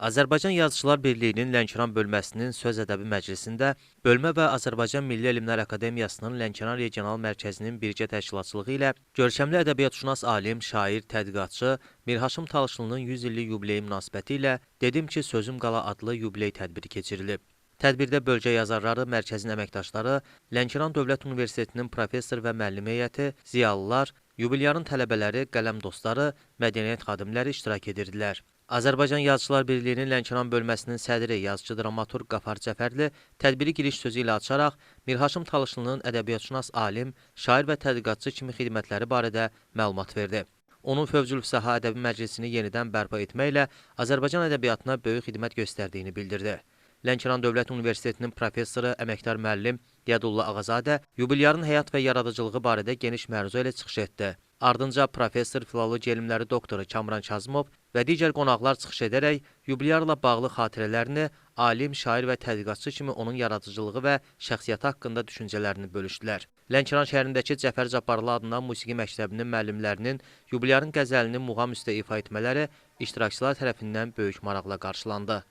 Azərbaycan Yazıçılar Birliyinin Lənkəran bölməsinin Söz Ədəbi Məclisində bölmə və Azərbaycan Milli Elmlər Akademiyasının Lənkəran Regional Mərkəzinin birgə təşkilatçılığı ilə görkəmli ədəbiyyatşünas alim, şair, tədqiqatçı Mirhaşim Talışlının 100 illik yubileyi münasibəti ilə Dedim ki, Sözüm Qala adlı yubiley tədbiri keçirilib. Tədbirdə bölgə yazarları, mərkəzin əməkdaşları, Lənkəran Dövlət Universitetinin professor və müəllim heyəti, ziyalılar, yubilyarın tələbələri, qələm dostları, mədəniyyət xadimləri iştirak edirdilər. Azərbaycan Yazıçılar Birliyinin Lənkəran bölməsinin sədri, yazıçı dramaturq Qafar Cəfərli tədbiri giriş sözü ilə açaraq Mirhaşim Talışlının ədəbiyyatşünas alim, şair və tədqiqatçı kimi xidmətləri barədə məlumat verdi. Onun Fövzül-Füsaha Ədəbi Məclisini yenidən bərpa etməklə Azərbaycan ədəbiyyatına böyük xidmət göstərdiyini bildirdi. Lənkəran Dövlət Universitetinin professoru, əməkdar müəllim Yadullah Ağazadə yubilyarın həyat və yaradıcılığı barədə geniş məruzə ilə çıxış etdi. Ardınca professor, filologiya elmləri doktoru Kamran Kazımov və digər qonaqlar çıxış edərək yubilyarla bağlı xatirələrini, alim, şair və tədqiqatçı kimi onun yaradıcılığı və şəxsiyyəti haqqında düşüncələrini bölüşdülər. Lənkəran şəhərindəki Cəfər Cabbarlı adına musiqi məktəbinin müəllimlərinin yubilyarın qəzəlini muğam üstə ifa etmələri iştirakçılar tərəfindən böyük maraqla qarşılandı.